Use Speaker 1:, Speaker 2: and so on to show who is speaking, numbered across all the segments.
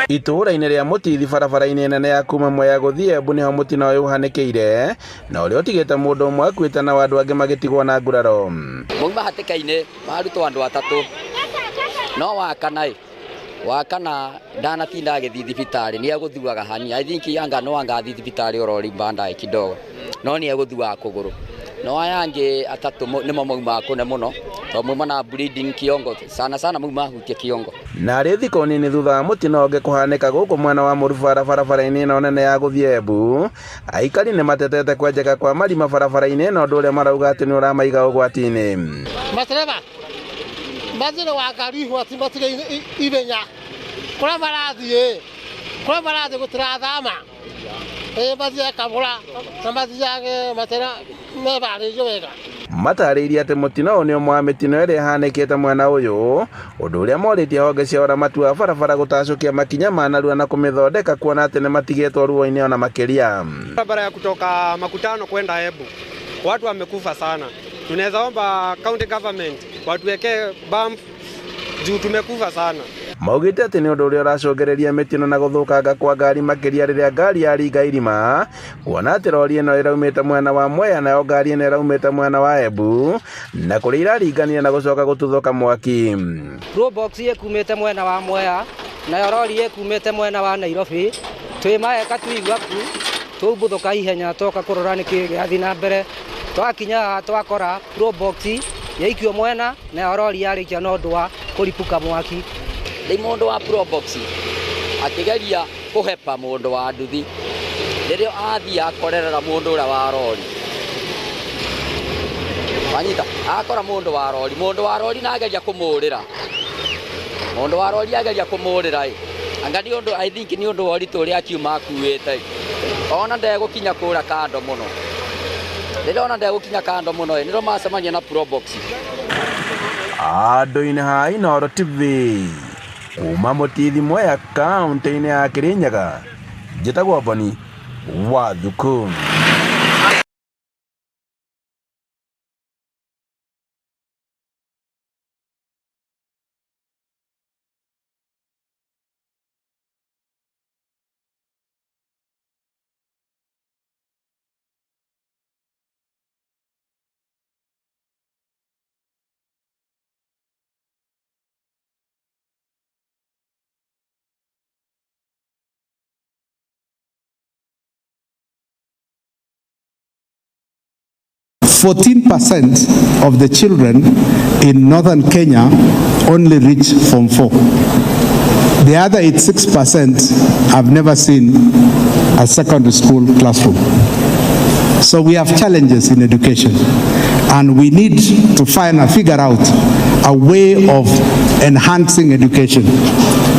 Speaker 1: Itũũra-inĩ rĩa Mũtithi barabara-inĩ nene ya kuma Mwea gũthiĩ Embu nĩho mũtino ũyũ ũhanĩkĩire na ũrĩa ũtigĩte mũndũ ũmwe akuĩte na andũ angĩ magĩtigwo na nguraro.
Speaker 2: Mauma hatĩka-inĩ marutwo andũ atatũ no wakana ĩ wakana ndanatinda agĩthiĩ thibitarĩ nĩ egũthuaga hani. I think anga no anga athiĩ thibitarĩ orori baadaye kidogo no nĩ egũthuaga kũgũrũ, no aya angĩ atatũ nĩmo mauma kũne mũno tondũ mauma na bleeding kĩongo, sana sana mauma hutie kĩongo.
Speaker 1: Narĩ thikũ nini thutha wa mũtino ũngĩ kũhanĩka gũkũ mwena wa Mũrubara barabara-inĩ ĩno nene ya gũthiĩ Embu, aikari nĩ matetete kwenjeka kwa marima barabara-inĩ ĩno, ũndũ ũrĩa marauga atĩ nĩ ũramaiga ũgwati-inĩ.
Speaker 3: Matereba mathire wa ngari matige ihenya kũrĩa marathiĩ, kũrĩa marathiĩ gũtirathama, ĩ mathiage kabora na mathiage matera mebarĩirio wega.
Speaker 1: Matarĩirie atĩ mũtino ũyũ nĩ ũmwe wa mĩtino ĩrĩa ĩhanĩkĩte mwena ũyũ, ũndũ ũrĩa morĩtie honge cia ũramati wa barabara gũtacũkia makinya ma narua na kũmĩthondeka kuona atĩ nĩ matigĩtwo ruo-inĩ ona makĩria.
Speaker 4: Barabara ya kutoka Makutano kwenda Embu, watu wamekufa sana. Tunaweza omba county government watuwekee bump juu tumekufa sana.
Speaker 1: Maugĩte atĩ nĩ ũndũ ũrĩa ũracũngĩrĩria mĩtino na gũthũkanga kwa ngari makĩria rĩrĩa ngari yaringa irima, kuona atĩ rori ĩno ĩraumĩte mwena wa Mwea nayo ngari ĩno ĩraumĩte mwena wa Embu na kũrĩa iraringania na gũcoka gũtuthũka mwaki.
Speaker 5: Probox ĩkumĩte mwena wa Mwea nayo rori ĩkumĩte mwena wa Nairobi, twĩ maeka tuigua ku tũmbũthũka ihenya toka kũrora nĩkĩ gĩathiĩ na mbere, twakinya haha twakora Probox yaikio mwena nayo rori yarĩkia na ũndũ wa kũripũka mwaki.
Speaker 2: Rĩu mũndũ wa Probox akĩgeria kũhepa mũndũ wa nduthi, rĩrĩa athiĩ akorerera mũndũ ũrĩa wa rori, wanyita akora mũndũ wa rori, mũndũ wa rori na ageria kũmũrĩra, mũndũ wa rori ageria kũmũrĩra ĩ anga nĩ ũndũ, I think nĩ ũndũ wa ũritũ ũrĩa akiuma akuĩte, ona ndegũkinya kũra kando mũno, rĩrĩa ona ndegũkinya kando mũno ĩ nĩrĩo macemania na Probox.
Speaker 1: Andũ-inĩ ha Inooro TV kuma Mũtithi Mwea kaũntĩ-inĩ ya Kirinyaga, njĩtagwo Boni wa Thuku.
Speaker 6: 14% of the children in northern Kenya only reach Form 4. The other 86% have never seen a secondary school classroom. So we have challenges in education, and we need to find and figure out a way of enhancing education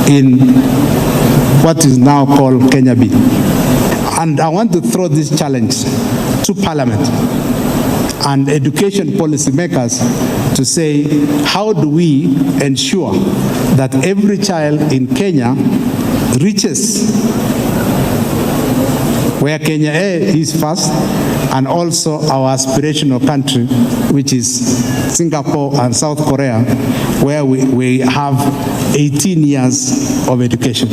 Speaker 6: in what is now called Kenya B. And I want to throw this challenge to Parliament and education policymakers to say, how do we ensure that every child in Kenya reaches where Kenya A is first, and also our aspirational country, which is Singapore and South Korea, where we have 18 years of education.